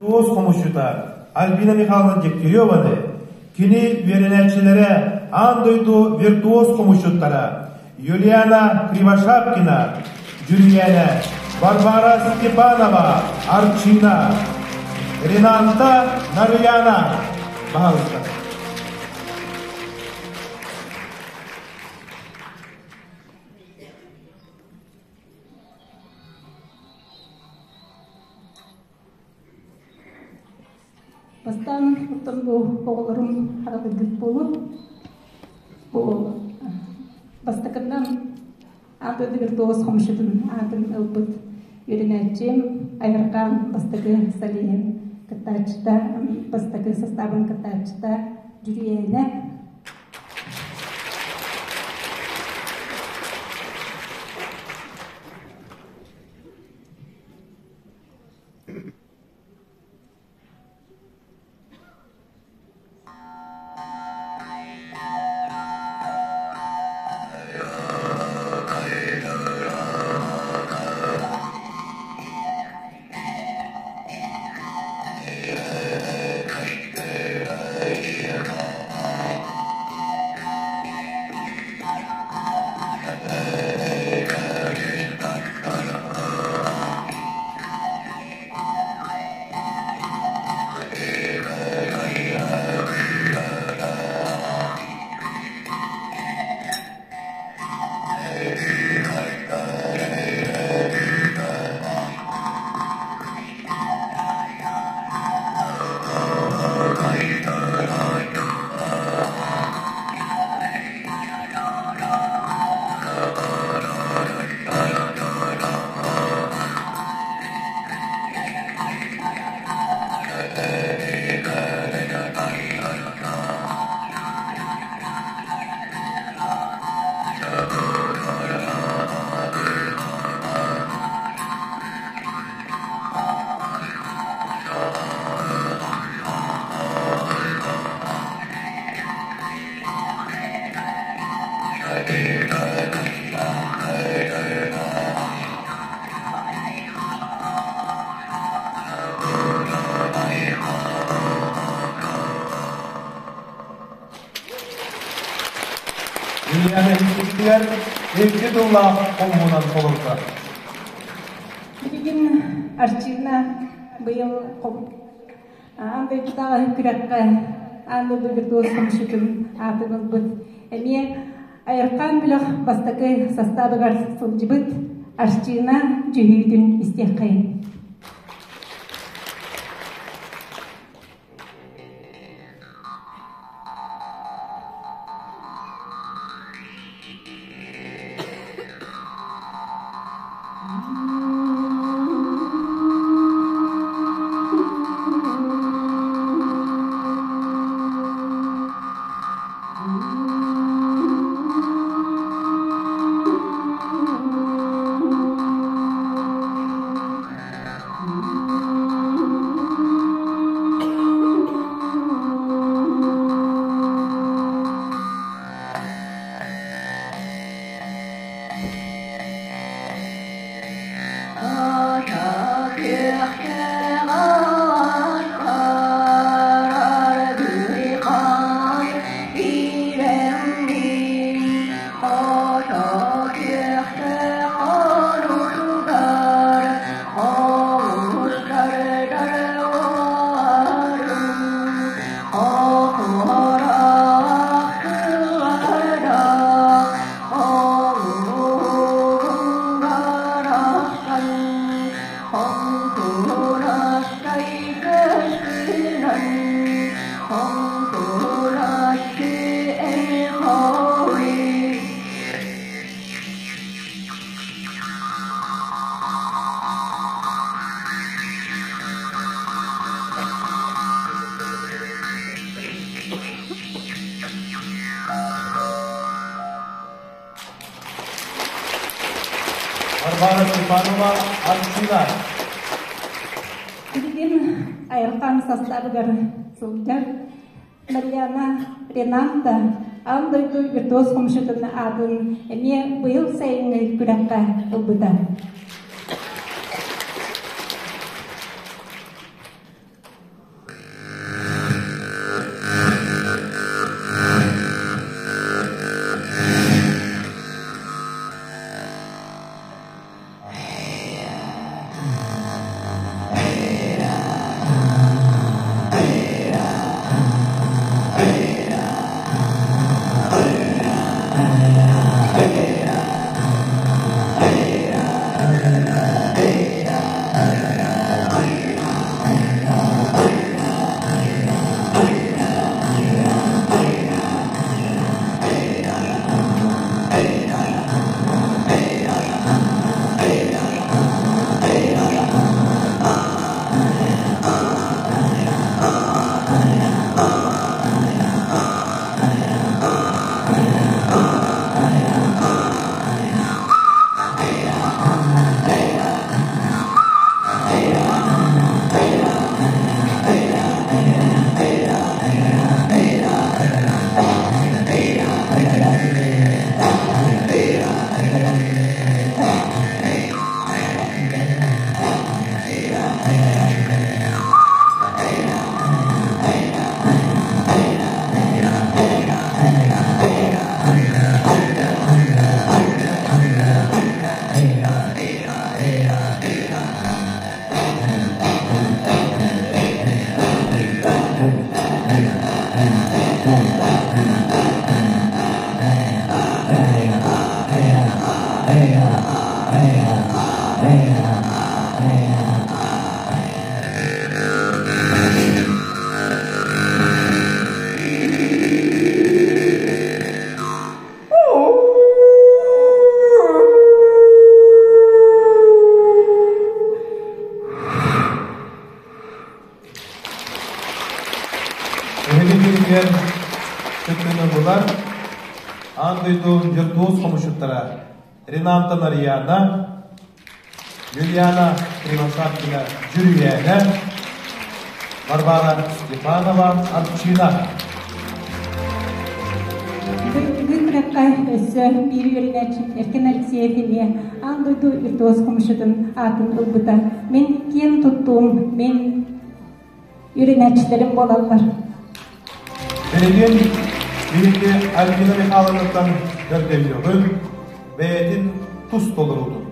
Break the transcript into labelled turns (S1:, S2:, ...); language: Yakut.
S1: Туос хомусчута Альбина Михайловна Дегтяреваны, кини үөрэнээччилэрэ аан дойду виртуоз хомусчуттара Юлиана Кривошапкина, Дьүрүйээнэ, Варвара Степанова, Арчина, Ренанта Нарыяна, баһаалыста.
S2: Бастаан оттон бу оҕолорум харатыгыт буолуо. Бу бастакыннан ааты виртуоз хомусчутун аатын ылбыт үөрэнээччим Айаркаан бастакы солиһын кыттааччыта, бастакы састаабын кыттааччыта Дьүрүйээнэ.
S1: Ульяна Ильиничтигэр икки тыллаах хомуһунан толордо.
S2: Билигин Арчина быйыл Аан дойдутааҕы күрэххэ аан дойду виртуоз хомусчутун аатын ылбыт. Эмиэ Айархаан бөлөх бастакы састаабыгар сылдьыбыт Арчина дьүһүйүүтүн истиэххэйин.
S1: Варвара Степанова, Арчина.
S2: Билигин айылҕаҥ састаабыгар сылдьар Марьяна Ренанта аан дойду виртуоз хомусчутун аатын эмиэ быйыл сайыҥҥы күрэххэ ылбыта.
S1: Эһиги күнүгэр кыттыыны булар аан дойду виртуоз хомусчуттара Ренанта Нарьяна, Юлиана Кривошапкина Дьүрүйээнэ, Варвара Степанова Арчина.
S2: Бүгүн күрэххэ өссө биир үөрэнээччи Эркин Алексеев эмиэ аан дойду виртуоз хомусчутун аатын ылбыта. Мин киэн туттуум, мин үөрэнээччилэрим буолаллар.
S1: Билигин биһиги Альбина Михайловнаттан көрдөһүөҕүҥ, бэйэтин тус толоруутун.